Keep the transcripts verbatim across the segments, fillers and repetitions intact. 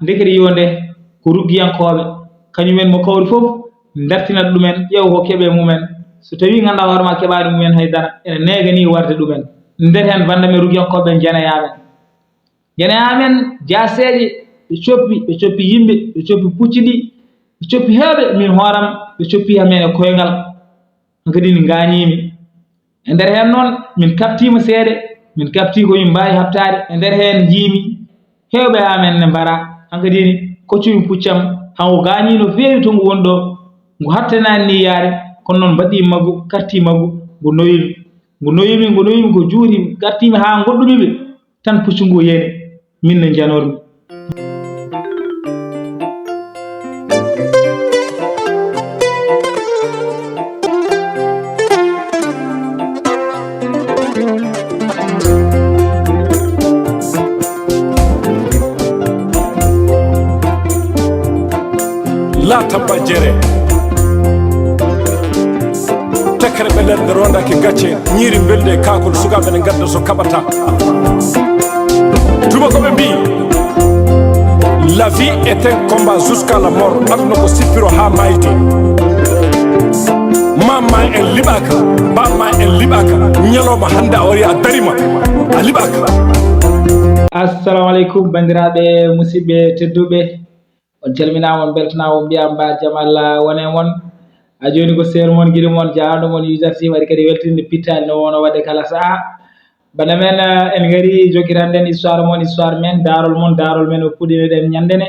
Ndekete yo nde ko ruggiyankooɓe, kañumen mo kawri fof, ndartinat ɗumen, ƴeewa ko keɓe mumen. So tawii nganndaa hoore ma keɓaani mumen hay dara, ene neeganii warde ɗumen. Nder heen bannda men ruggiyankooɓe ɓen, jeneyaa ɓen. Jeneyaa ɓen, jaaseeje, ɓe coppi, ɓe coppi yimɓe, ɓe coppi pucci ɗi, ɓe coppi heewɓe, min hooram, ɓe coppi amen e koyngal. Hankadi ne ngaañiimi. E nder heen noon, min kaɓtiima seeɗa, min kaɓtii ko min mbaawi haɓtaade. E nder heen njiimi heewɓe amen ne mbara. Hankadi ne koccumi puccam, hanko gaañii no feewi to ngu woni ɗo, ngu hattanaani ni yaade, kono noon mbaɗii maggu, kartii maggu, ngu nowimi. Ngu nowimi, ngu nowimi, ko juuti, gartiimi haa ngoɗɗumi ɓe, tan puccu ngu yeeni, min ne njanormi. Laata ba jere. Tekkere ɓe nder nde rondake gacce, ñiiri mbelde e kaakol, sukaaɓe ne ngadda so kaɓata. Tuma ko ɓe mbii, la vie est un combat jusqu'à la mort. Aduna ko sippiro haa maayde. Maam ma en liɓaaka, baam ma en liɓaaka. Ñalawma hannde a wari a darima, a liɓaaka. Assalamu aleykum, banndiraaɓe, musidɓe tedduɓe. On calminaama, on mbeltanaama, on mbiyaama mbaar jam Allah wona e mon. A jooni ko seer mon, giri mon, jahanɗo mon, user si waɗi kadi weltinde pittaali no woono waɗde kala sahaa. Bana men, eh, en ngari jokkitanɗen histoire mon, histoire men, daarol mon, daarol men o puɗɗinoɗen ñande ne.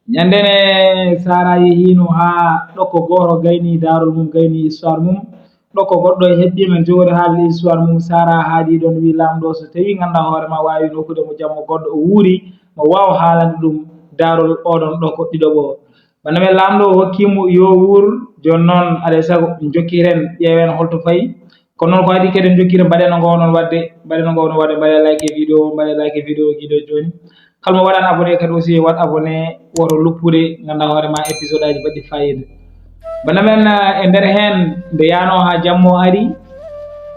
Ñande ne, Sara yehiino haa ɗokko gooto gayni daarol mum, gayni histoire mum. Ɗokko goɗɗo e heɓɓii men jogori haalde histoire mum, Sara haaɗi ɗoon, wii laamɗo, so tawii nganndaa hoore ma, waawi nokkude mo jamma goɗɗo, o wuuri, mo waawa haalande ɗum daarol oɗon ɗokko ɗiɗo o. Bana men laamɗo o hokkii mo yo wuur, jooni noon, alaa e sago, jokkiren, ƴeewen holto fayi. Kono noon ko adii kadi en jokkira, mbaɗen no ngoownoon waɗde, mbaɗen no ngoownoon waɗde, mbaɗen like e vidéo, mbaɗen like e vidéo giɗo jooni. Kala mo waɗaani abonné kadi aussi, waɗ abonné, woto loppude, nganndaa hoore ma épisode aji baɗɗi fayida. Bana men, eh, e nder heen, nde yaanoo haa jamma o ari,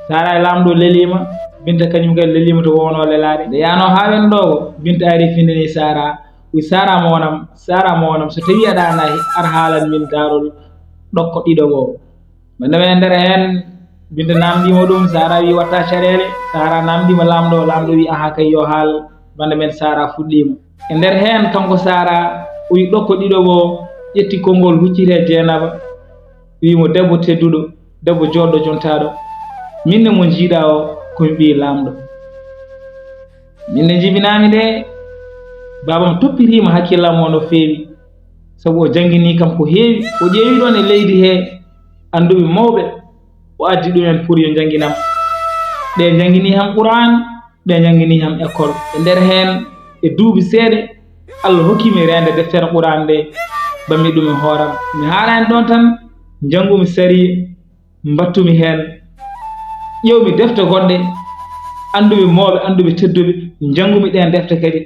Sara e laamɗo leliima, Binta kañum kadi leliima to woowno lelaade. Nde yaanoo haa wonno ɗo, Binta ari findini Sara, wi Sara mo wonam, Sara mo wonam, so tawii aɗa ana ar haalan min daarol ɗokko ɗiɗo o. Bana men e nder heen, Binta namndii mo ɗum, Sara wi watta caɗeele, Sara namndii mo laamɗo, laamɗo wi aha kay yo haal, bana men Sara fuɗɗiima. E nder heen, kanko Sara, o wi ɗokko ɗiɗo o, ƴetti konngol hucciti e Jeenaba, wi mo debbo tedduɗo, debbo jooɗɗo jontaaɗo, min ne mo njiiɗa o, ko mi ɓii laamɗo. Min ne njibinaami de, baabam toppitiima hakkillam o no feewi, sabu o jannginii kam ko heewi, o ƴeewi ɗoon e leydi he annduɓe mawɓe, o addi ɗumen pour yo njannginam. Ɓe njannginii ham Quraan, ɓe njannginii ham école. E nder heen, e duuɓi seeɗa, Allah hokki mi reende deftere Quraan nde, mbaɗmi ɗum e hooram. Mi haalaani ɗoon tan, njanngumi sariya, mbaɗtumi heen, ƴeewmi defte goɗɗe, annduɓe mawɓe, annduɓe tedduɓe, njanngumi ɗeen defte kadi.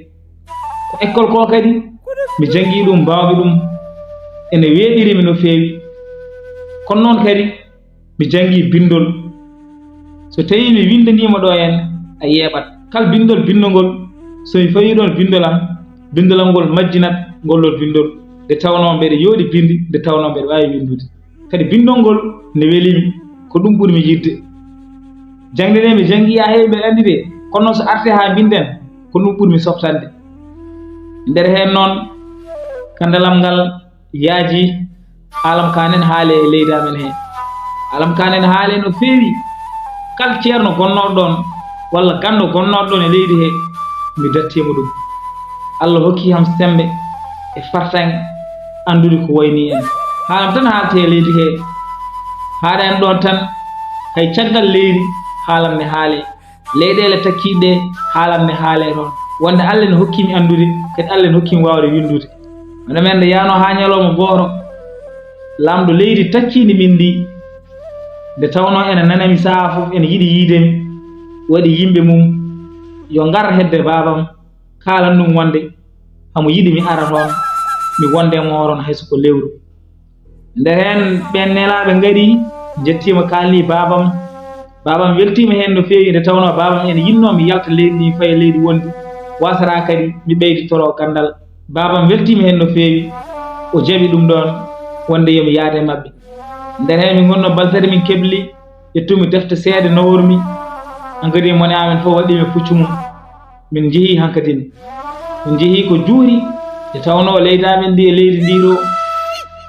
Ko école ko kadi, mi janngii ɗum, mbaawmi ɗum, ene weeɓiri mi no feewi. Kono noon kadi, mi janngii binndol. So tawii mi winndaniima ɗo heen, a yeeɓat. Kala binndol binndongol, so mi fawii ɗoon binndol am, binndol am ngol majjinat ngol ɗoon binndol. Nde tawnoo mbeɗa yooɗi binndi, nde tawnoo mbeɗa waawi winndude. Kadi binndol ngol ne weli mi, ko ɗum ɓuri mi yiɗde. Jaŋde nde mi janngi haa heewi mbeɗa anndi de, kono noon so artii haa mbinnɗen, ko ɗum ɓuri mi softande. Nder heen noon, kandalam ngal yaaji, haalam kaa nen haale e leydi amen he. Haalam kaa nen haale no feewi. Kal ceerno gonnooɗo ɗoon, walla ganndo gonnooɗo ɗoon e leydi he, mi dattiima ɗum. Allah hokki ham semmbe e fartaŋŋe anndude ko waynii en. Haalam tan haaltee e leydi he. Haaɗa en ɗoon tan, hay caggal leydi, haalam ne haalee. Leyɗeele takkiiɗe ɗe, haalam ne haalee toon. Wonde Allah ne hokki mi anndude, kadi Allah ne hokki mi waawde winndude. Wonde men nde yaanoo haa ñalawma gooto, laamɗo leydi takkiindi min ndi, nde tawnoo ene nana mi sahaa fof, ene yiɗi yiide mi, waɗi yimɓe mum yo ngar hedde baabam, kaalan ɗum wonde hamo yiɗi mi ara toon, mi wonde e moo toon hay so ko lewru. Nde heen ɓeen nelaaɓe ngarii, njettiima, kaalnii baabam. Baabam weltiima heen no feewi, nde tawnoo baabam ene yiɗnoo mi yalta leydi ndi, mi faya leydi wondi, waasata kadi mi ɓeyditoroo ganndal. Baabam weltiima heen no feewi, o jaɓi ɗum ɗoon, wonde yo mi yaade maɓɓe. Nder heen min ngonno baltare min kebli, ƴettumi defte seeɗa nawormi, hankadi mone amen fof waɗiimi puccu mum. Min njehii hankadin. Min njehii ko juuri, nde tawnoo leydi amen ndi e leydi ndi ɗo,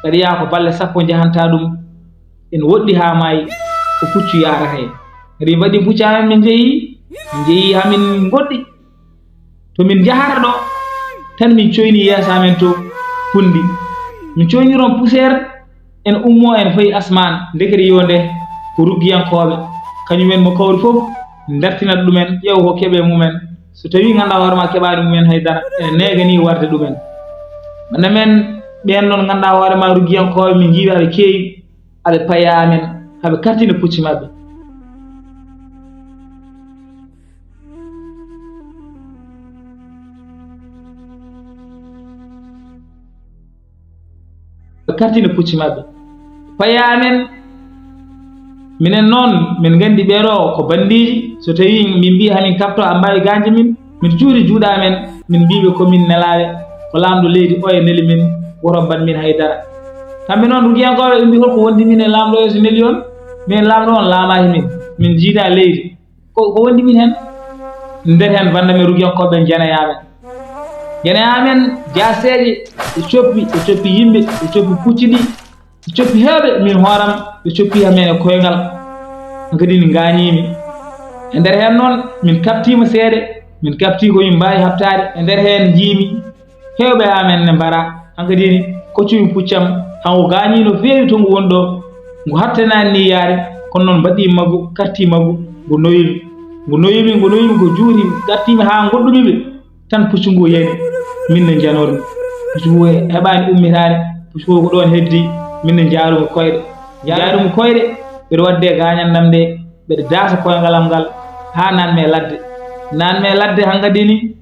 kadi yaa ko balle sappo njahantaa ɗum. En woɗɗi haa maayi, ko puccu yaarata en. Kadi mbaɗi puccu amen, min njehii, min njehii haa min ngoɗɗi. To min njahata ɗo, tan min coyni yeeso amen to funndi. Min coyni ɗon puseer, en ummo en fayi asmaan, ndekete yo nde ko ruggiyankooɓe. Kañum en mo kawri fof, ndartinat ɗumen, ƴeewa ko keɓe mumen. So tawii nganndaa hoore ma keɓaani mumen hay dara, ene neeganii warde ɗumen. Wonde men ɓeen ɗon nganndaa hoore ma ruggiyankooɓe, min njiiɓe aɓe keewi, aɓe paya amen, aɓe kartina pucci maɓɓe. Ɓe kartina pucci maɓɓe. Paya amen, minen noon, min nganndi ɓee ɗoo ko banndiiji. So tawii min mbii hamin kapto, a mbaawi gaañde min, min cuuri juuɗe amen, min mbii ɓe ko min nelaaɓe, ko laamɗo leydi oya neli min, woto mbaɗ min hay dara. Kamɓe noon, ruggiyankooɓe, ɓe mbii, "Holko wondi min e laamɗo oya so neli on? Min laamɗo on laamaaki min, min njiidaa leydi." Ko, ko wondi min heen? Nder heen bannda men ruggiyankooɓe ɓen, janayaaɓe. Janayaaɓe men, jaaseeje, ɓe coppi, ɓe coppi yimɓe, ɓe coppi pucci ɗi, ɓe coppi heewɓe, min hooram, ɓe coppi amen e koyngal. Hankadi ni ngaañiimi. E nder heen noon, min kaɓtiima seeɗa, min kaɓtii ko min mbaawi haɓtaade. E nder heen njiimi heewɓe amen ne mbara. Hankadi ni koccumi puccam, hanko gaañii no feewi to ngu woni ɗo. Ngu hattanaani ni yaade, kono noon mbaɗii maggu, kartii maggu, ngu noyimi. Ngu noyimi, ngu noyimi, ko juuti, gartiimi haa ngoɗɗumi ɓe. Tan puccu ngu yani, min ne njanormi. Puccu ngu heɓaani ummitaade, puccu ngu ko ɗoon heddi, min ne njaarumi koyɗe. Njaarumi koyɗe, mbeɗa waɗde gaañandam nde, mbeɗa daasa koyngal am ngal, haa naatmi e ladde. Naatmi e ladde hankadi ni,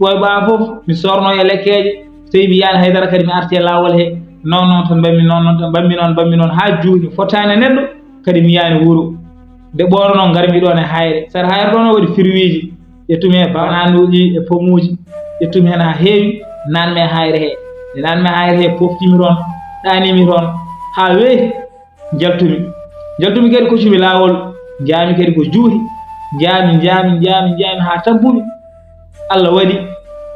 ɓooy ɓaa fof, mi soorno e lekkeeje, so tawii mi yiyaani haydara kadi mi arti e laawol he, noon noon tan mbaɗmi, noon noon tan mbaɗmi, noon mbaɗmi noon haa juuti, fotaani e neɗɗo, kadi mi yiyaani wuro. Nde ɓooyno noon, ngarmi ɗoon e hayre. Sara hayre ɗoon o waɗi firwiiji. Ƴettumi heen bananuuji e pomuuji. Ƴettumi heen haa heewi, naatmi e hayre he. Nde naatmi e hayre he, pooftimi toon, ɗaanimi toon, haa weeti, njaltumi. Njaltumi kadi, koccumi laawol, njaami kadi ko juuti. Njaami, njaami, njaami, njaami haa tampumi. Allah waɗi,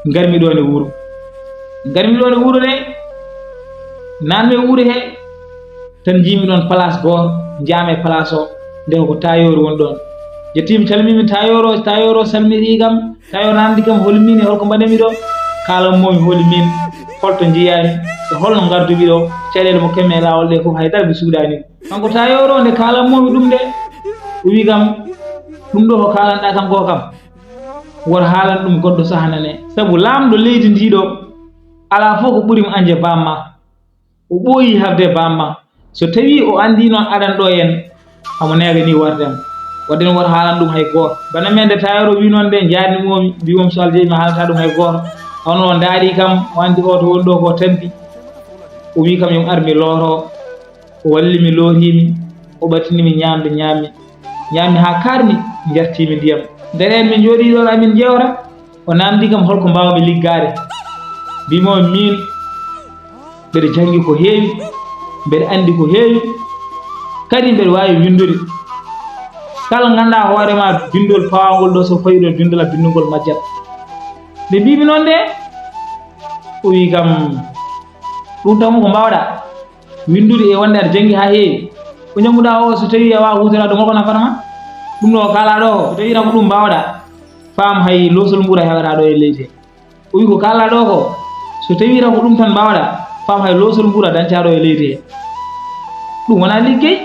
ngarmi ɗoon e wuro. Ngarmi ɗoon e wuro nde, naatmi e wuro he, tan njiimi ɗoon place gooto, njaami e place o, nde ko tailleur woni ɗoon. Njettiimi, calmiimi tailleur o, tailleur o salmini kam, tailleur namdi kam, holi min e holko mbaɗanmi ɗo? Kaalan mo mi holi min, holto njiyaami, e holno ngardumi ɗo, caɗeele mo keɓmi e laawol ɗe fof, hay dara mi suudaani. Kanko tailleur o, nde kaalan mo mi ɗum nde, o wi kam, "Ɗum ɗo ko kaalanɗaa kam ko kam, wor haalan ɗum goɗɗo saha nane. Sabu laamɗo leydi ndi ɗo, alaa fof ko ɓuri mo anje bamma." O ɓooyi haalde e bamma. So tawii o anndii noon aɗan ɗo en, amo neega ni warde mo. Waɗde noon wota haalan ɗum hay gooto. Bana men nde tailleur o wi noon nde, njaarni mo, mbi mo so Alla jaɓi mi haalata ɗum hay gooto. Hono o ndaari kam, o anndi o to woni ɗo ko tampi. O wi kam yo mi ar mi looto. O walli mi, lootii mi, o ɓattini mi ñaamde, ñaammi. Ñaammi haa kaarmi, njartii mi ndiyam. Nder heen min njooɗii ɗoon, amin njeewta. O naamndii kam holko mbaawmi liggaade. Mbii mo miin, mbeɗa janngi ko heewi, mbeɗa anndi ko heewi, kadi mbeɗa waawi winndude. Kala nganndaa hoore ma binndol pawaangol ɗo, so fawi ɗo binndol a binndungol majjat. Nde mbiimi noon nde, o wii kam, ɗum tan ko mbaawɗaa winndude e wonde aɗa janngi haa heewi. Ko njannguɗaa o, so tawii a waawaa huutoraade ɗum, holko nafata ma? Ɗum ɗo o kaalaa ɗo ko, so tawii tan ko ɗum mbaawɗaa, faam hay loosol mbuura heɓataa ɗo e leydi he. O wii ko kaalaa ɗo ko, so tawii tan ko ɗum tan mbaawɗaa, faam hay loosol mbuura dañataa ɗo e leydi he. Ɗum wonaa liggey.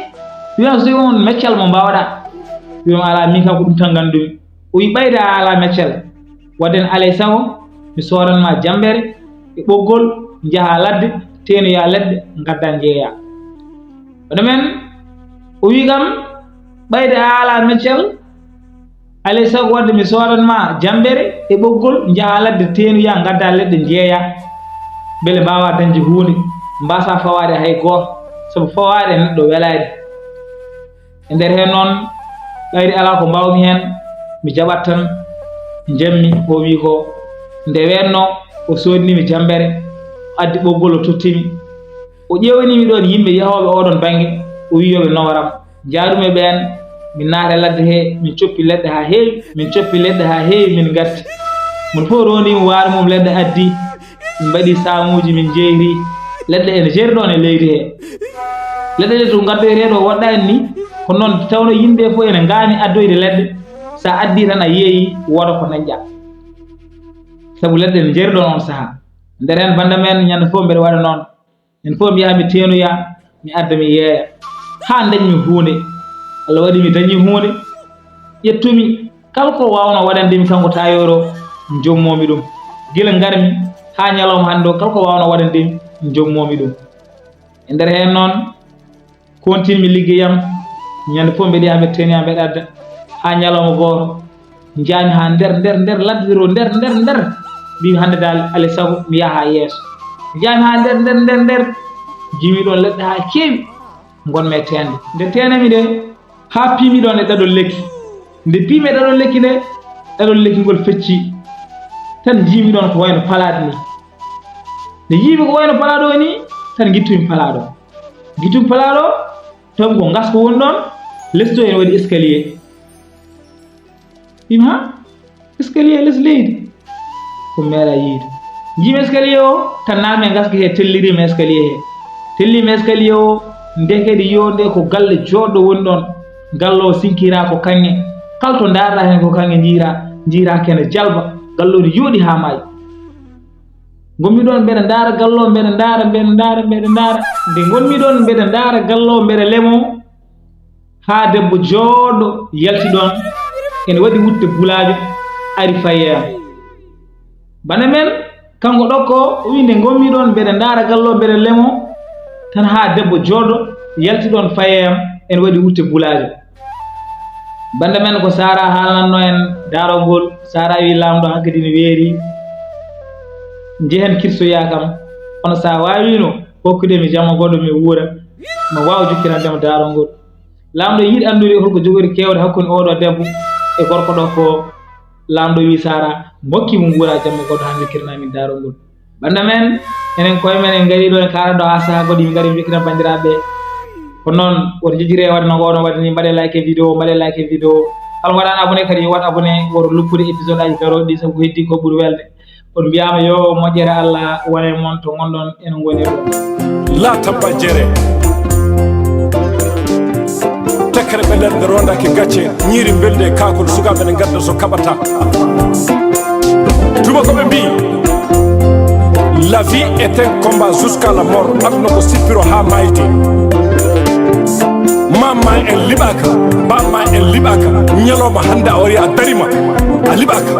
Wiyaa so tawii on meccal mo mbaawɗaa. Wiyaa mi alaa, min kam ko ɗum tan nganndumi. O wii ɓayde a alaa meccal. Waɗde alaa e sago, mi soodan ma jammbere e ɓoggol, njahaa ladde, teenoyaa leɗɗe, ngaddaa njeeyaa. Hono men, o wii kam, ɓayde a alaa meccal, alaa e sago waɗde mi soodan ma jammbere e ɓoggol, njahaa ladde, teenoyaa, ngaddaa leɗɗe, njeeyaa. Mbele mbaawaa dañde huunde, mbaasaa fawaade hay gooto, sabu fawaade e neɗɗo welaani. E nder heen noon, ɓayri alaa ko mbaawmi heen, mi jaɓat tan, njammi, o wii ko nde weenno, O soodini mi jammbere, o addi ɓoggol, o totti mi. O ƴeewnii mi ɗoon yimɓe yahooɓe ooɗoon bannge, o wiyi yo ɓe noworam. Njaarumi ɓeen, min naata e ladde hee, min coppi leɗɗe haa heewi, min coppi leɗɗe haa heewi, min ngarti. Mon fof roondii mo waare mum leɗɗe addi, min mbaɗi saamuuji, min njeeyri. Leɗɗe ene jeeri ɗoon e leydi hee. Leɗɗe ɗe to ngaddoytee ɗo woɗɗaani ni, ko noon tawno yimɓe fof ene ngaani addoyde leɗɗe. So a addii tan a yeeyii, wooda ko dañƴaa. Sabu leɗɗe ene jeeri ɗoon oon sahaa. Nder heen bannda men ñande fof mbeɗa waɗa noon. En fof mi yaha mi teenoya, mi adda mi yeeya. Haa ndañmi huunde. Allah waɗi mi dañi huunde. Ƴettumi kala ko waawno waɗande mi kanko taayooɗo, njommomi ɗum. Gila ngarmi haa ñalawma hannde o, kala ko waawno waɗande mi, njommomi ɗum. E nder heen noon, kontinmi liggeyam. Ñande fof mbeɗa yaha mbeɗa teenoya mbeɗa adda. Haa ñalawma gooto, njahmi haa nder, nder, nder ladde to, nder, nder, nder. Mbiimi hannde dal, alaa e sago mi yaha haa yeeso. Njahmi haa nder, nder, nder, nder. Njiimi ɗoon leɗɗe haa keewi, ngonmi e teende. Nde teenami nde, haa piimi ɗoon e ɗaɗol lekki. Nde piimi e ɗaɗol lekki nde, ɗaɗol lekki ngol fecci. Tan njiimi ɗoon ko wayno palaat ni. Nde njiimi ko wayno palaaɗo o ni, tan ngittumi palaaɗo. Ngittumi palaaɗo, tawi ko ngaska woni ɗoon, les to ene waɗi escalier. Mbiimi, ha? Escalier les leydi? Ko mi meeɗaa yiyde. Njiimi escalier o, tan naatmi e ngaska hee, telliriimi escalier hee. Telliimi escalier o, ndekete yo nde ko galle jooɗɗo woni ɗoon. Galle o sinkiraa ko kaŋŋe. Kala to ndaarɗaa heen ko kaŋŋe njiiraa, njiiraa ko ene jalba. Galle o ne yooɗi haa maayi. Ngonmi ɗoon mbeɗa ndaara galle o, mbeɗa ndaara, mbeɗa ndaara, mbeɗa ndaara. Nde ngonmi ɗoon mbeɗa ndaara galle o, mbeɗa lemo, haa debbo jooɗɗo yalti ɗoon, ene waɗi wutte bulaajo, ari fayi e am. Bana men, kanko ɗokko o, o wiyi nde ngonmi ɗoon mbeɗa ndaara galle o, mbeɗa lemo, tan haa debbo jooɗɗo yalti ɗoon fayi e am, ene waɗi wutte bulaajo. Bannda men ko Sara haalnatno en daarol ngol. Sara wi laamɗo hankadi ne weeri, njehen kirsoya kam. Kono so a waawiino hokkude mi jamma goɗɗo mi wuura, mi waawa jokkirande mo daarol ngol. Laamɗo yiɗi anndude holko jogori keewde hakkunde oɗo debbo e gorko ɗo ko. Laamɗo wi Sara, ngokki mo nguura jamma goɗɗo haa jokkirana min daarol ngol. Bannda men, enen koye men en ngarii ɗo, en kaara ɗo haa sahaa goɗɗo, yimɓe ngari, yimɓe njokkita banndiraaɓe. Ko noon, woto njejjire waɗde no ngoɗon waɗde ni, mbaɗe like vidéo, mbaɗe like vidéo. Kala waɗaano abonné kadi, yo waɗ abonné, woto luppude épisode aji garooɗi ɗi, sabu ko heddi ko ɓuri welde. On mbiyaama yo moƴƴere Allah wone mon to ngonɗon, ene ngoni ɗo. Laata bajere. Tekkere ɓe nder ɓe rondaaki gacce, ñiiri mbeldi e kaakol, sukaaɓe ne ngadda so kaɓata. Tuma ko ɓe mbii, la vie est un combat jusqu'à la mort. Aduna ko sippiro haa maayde. Maam ma en liɓaaka, baaba ma en liɓaaka. Ñalawma hannde a wari a darima, a liɓaaka.